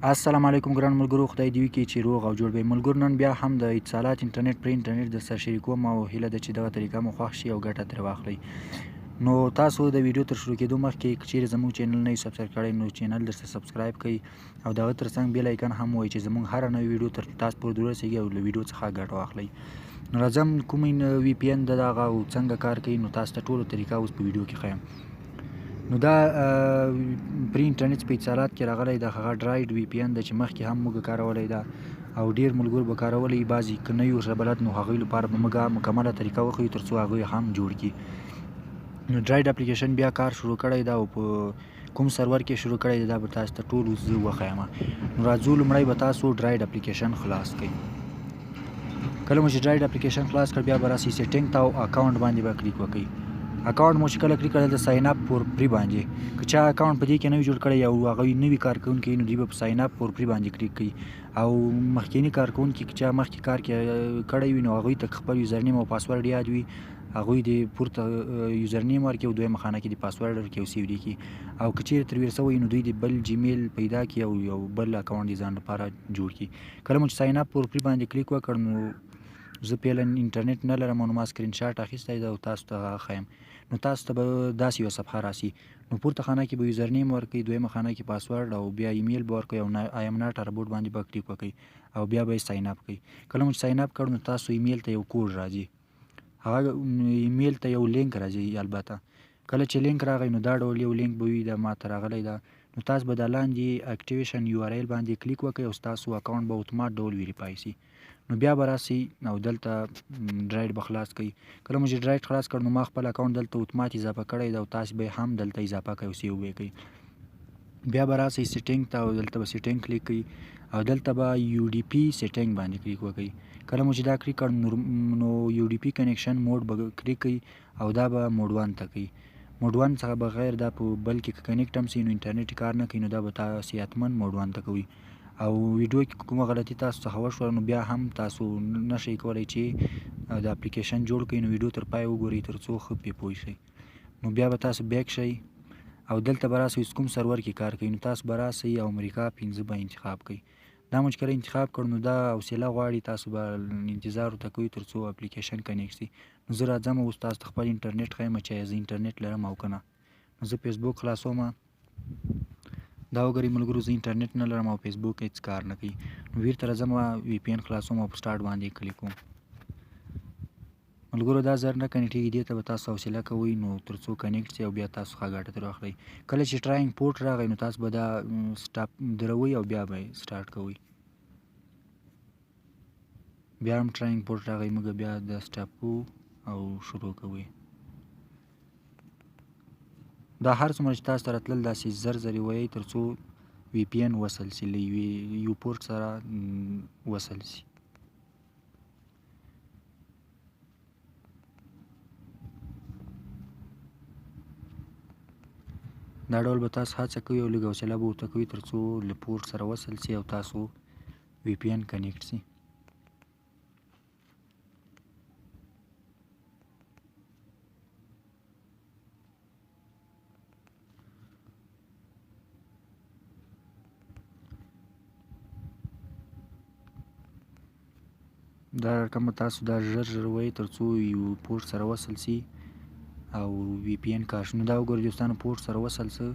السلام علیکم ګران ملګرو، خدای دې وکړي چې روغ او جوړ وي. ملګرو نن بیا هم د اتصالات انټرنیټ پر انټرنیټ در سره شریکوم او هیله ده چې دغه طریقه مو خوښ شي او ګټه ترې واخلئ. نو تاسو د ویډیو تر شروع کېدو مخکې که چیرې زموږ channel نه subscribe کړی نو channel درسره subscribe کړئ او د هغه ترڅنګ bell icon هم وایي چې زموږ هره نوې ویډیو تر تاسو پورې ورسېږي او له ویډیو څخه ګټه واخلئ. نو راځم کوم VPN د دغه او څنګه کار کوي نو تاسو ته ټوله طریقه اوس په ویډیو کې ښیم. نو دا پری انټرنیټ په اتصالات کې راغلی دا هغه ډرایډ VPN ده چې مخکې هم موږ کارولی ده او ډیر ملګرو به کارولی، بعضې که نه یو ورسره بلد نو هغوی لپاره به موږ مکمله طریقه وښیو تر څو هغوی هم جوړ کړي. نو ډرایډ اپلیکیشن بیا کار شروع کړی ده او په کوم سرور کې شروع کړی دی دا به تاسو ته ټول اوس زه وښیم. نو راځو لومړی به تاسو ډرایډ اپلیکیشن خلاص کړئ. کله مو چې ډرایډ اپلیکیشن خلاص کړ بیا به راسئ setting ته او account باندې به کلیک وکړئ. account مو چې کله کلیک کړل د sign up for free باندې، که چا account په دې کې نوی جوړ کړی او هغوی نوي کارکوونکي نو دوی به په sign up for free باندې کلیک کوي او مخکینی کارکوونکي که چا مخکې کار کړی وي نو هغوی ته خپل username او پاسورډ یاد وي هغوی دې پورته username ورکړي او دویمه خانه کې دې پاسورډ ورکړي او save دې کړي. او که چیرې ترې ویر سوی نو دوی دې بل Gmail پیدا کړي او یو بل account دې ځان لپاره جوړ کړي. کله مو چې sign up for free باندې کلیک وکړ نو زه فعلا انټرنیټ نه لرم نو ما سکرین شاټ اخیستی ده او تاسو ته هغه ښیم. نو تاسو ته به داسې یوه صفحه راسي. نو پورته خانه کې به username ورکړئ، دویمه خانه کې پاسورډ او بیا ایمیل به ورکړئ او I am not robot باندې به کلیک وکړئ او بیا به یې sign up کړئ. کله مو چې sign up کړ نو تاسو ایمیل ته یو کوډ راځي، هغه ایمیل ته یو لینک راځي. البته کله چې لینک راغی نو دا ډول یو لینک به وي، دا ما ته راغلی ده. نو تاسو به دا لاندې activation URL باندې کلیک وکړئ او ستاسو account به اتومات ډول verify سي. نو بیا به راسئ او دلته ډرایډ به خلاص کړئ. کله مو چې ډرایډ خلاص کړ نو ما خپل account دلته اتومات اضافه کړی ده او تاسو به یې هم دلته اضافه کړئ او save به یې کړئ. بیا به راسئ setting ته او دلته به setting کلیک کړئ او دلته به UDP setting باندې کلیک وکړئ. کله مو چې دا کلیک کړ نو UDP connection mode به کلیک کړئ او دا به mode 1 ته کړئ. mode 1 څخه بغیر دا په بل کې که connect هم سي نو انټرنیټ کار نه کوي نو دا به تاسې حتما mode 1 ته کوئ. او ویډیو کې کومه غلطي تاسو څخه وشوه نو بیا هم تاسو نشئ کولی چې د اپلیکیشن جوړ کړئ. نو ویډیو تر پایه وګورئ تر څو ښه پرې پوه شئ. نو بیا به تاسو back شئ او دلته به راسئ کوم سرور کې کار کوي نو تاسو به راسئ او امریکا 5 به انتخاب کړئ. دا مو چې کله انتخاب کړ نو دا حوصله غواړي، تاسو به انتظار ورته کوئ تر څو اپلیکیشن connect سي. نو زه راځم اوس تاسو ته خپل انټرنیټ ښیم چې زه انټرنیټ لرم او که نه. نو زه فیسبوک خلاصوم. دا وګورئ ملګرو زه انټرنیټ نه لرم او فیسبوک هېڅ کار نه کوي. نو بیرته راځم VPN خلاصوم او په start باندې کلیک کوم. ملګرو دا زر نه connect کېږي، دې ته به تاسو حوصله کوئ نو تر څو connect سي او بیا تاسو ښه ګټه ترې واخلئ. کله چې trying port راغی نو تاسو به دا stop دروئ او بیا به یې start کوئ. بیا هم trying port راغی، موږ بیا دا stop کوو او شروع کوئ. دا هر څومره چې تاسو ته راتلل داسې زر زر یې وایئ تر څو VPN وصل سي، له یو پورټ سره وصل سي. دا ډول به تاسو هڅه کوئ او لږ حوصله به ورته کوئ تر څو له پورټ سره وصل سي او تاسو VPN connect سي. دا رقم به تاسو دا ژر ژر وایئ تر څو یو پورټ سره وصل سي او VPN کار شي. نو دا وګورئ دوستانو پورټ سره وصل سو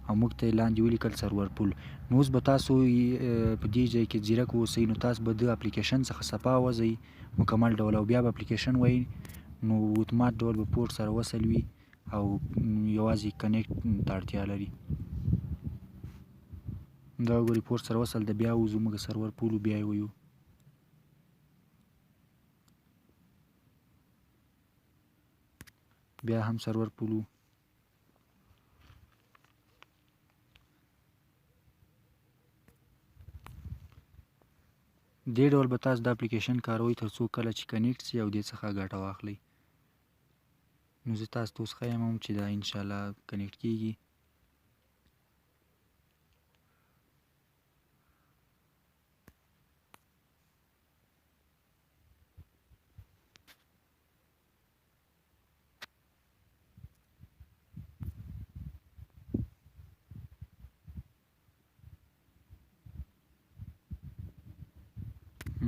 او موږ ته یې لاندې ولیکل server full. نو اوس به تاسو په دې ځای کې ځیرک اوسئ. نو تاسو به د اپلیکیشن څخه صفا وځئ مکمل ډول او بیا به اپلیکیشن وایئ نو اتومات ډول به پورټ سره وصل وي او یوازې connect ته اړتیا لري. دا وګورئ پورټ سره وصل ده. بیا وځو موږ server full بیا یې وایو. بیا هم server full. دې ډول به تاسو دا اپلیکیشن کاروئ تر څو کله چې connect سي او دې څخه ګټه واخلئ. نو زه تاسو ته اوس ښیم چې دا انشاءالله connect کیږي.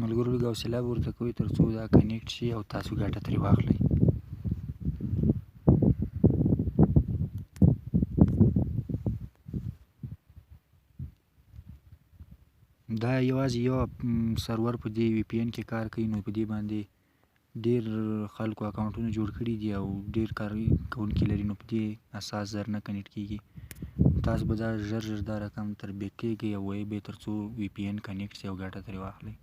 ملګرو لږ حوصله به ورته کوئ تر څو دا connect شي او تاسو ګټه ترې واخلئ. دا یوازې یو سرور په دې VPN کې کار کوي، نو په دې باندې ډیر خلکو اکاونټونه جوړ کړي دي او ډیر کار کوونکي لري، نو په دې اساس زر نه connect کیږي. تاسو به دا ژر ژر دا رقم تر back کیږئ او وایي به تر څو VPN connect شي او ګټه ترې واخلئ.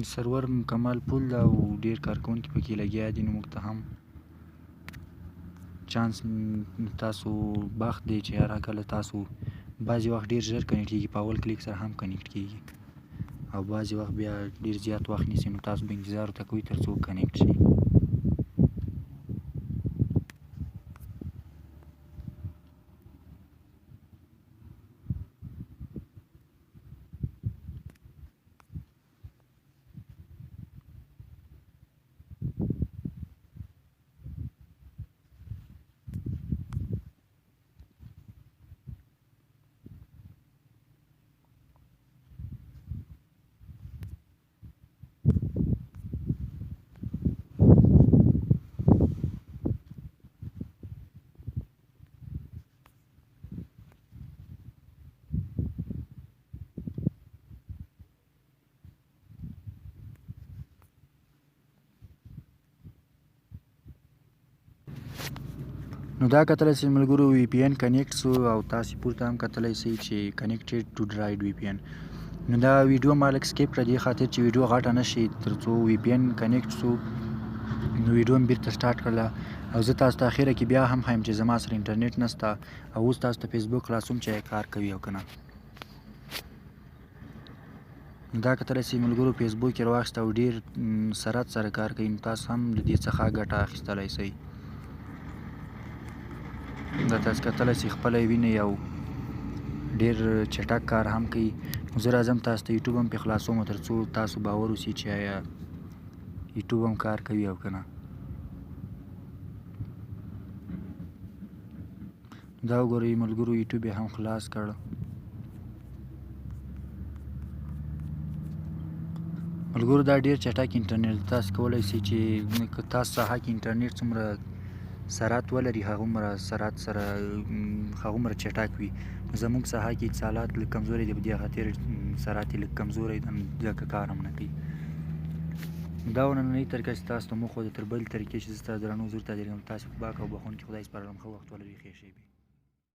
سرور مکمل full ده او ډیر کارکوونکي پکې لګیا دي، نو موږ ته هم چانس تاسو بخت دی چې هر کله تاسو بعضې وخت ډیر ژر connect کیږي، په اول کلیک سره هم connect کیږي، او بعضې وخت بیا ډیر زیات وخت نیسي، نو تاسو به انتظار ورته کوئ تر څو connect شي. نو دا کتلی سئ ملګرو VPN connect سو، او تاسو پورته هم کتلی سئ چې connected to Droid VPN. نو دا ویډیو ما لږ skip کړه دې خاطر چې ویډیو غټه نه شي، تر څو VPN connect سو نو ویډیو مې بیرته start کړله. او زه تاسو ته اخره کې بیا هم ښایم چې زما سره انټرنیټ نسته، او اوس تاسو ته فیسبوک خلاصوم چې کار کوي او که نه. دا کتلی سئ ملګرو فیسبوک یې راواخیسته او ډېر سرعت سره کار کوي، نو تاسو هم له دې څخه ګټه اخیستلی سئ. دا تاسو کتلی سئ خپله یې وینئ او ډېر چټک کار هم کوي. زه راځم تاسو ته یوټیوب هم پرې خلاصوم تر څو تاسو باور اوسئ چې آیا یوټیوب هم کار کوي او که نه. دا وګورئ ملګرو یوټیوب یې هم خلاص کړ. ملګرو دا ډېر چټک انټرنیټ، تاسو کولی سئ چې که تاسو ساحه کې انټرنیټ څومره سرعت ولري هغومره سرعت سره هغومره چټک وي. زموږ ساحه کې اتصالات لږ کمزوری دی، په دې خاطر سرعت یې لږ کمزوری دی، ځکه کار هم نه کوي. دا و نننۍ طریقه چې تاسو ته مو وښوده، تر بلې طریقې چې زه ستاسو درنو حضور ته حاضرېږم. تاسو په پاک او بخښونکي خدای سپارلم. ښه وخت ولرئ، ښې شېبې.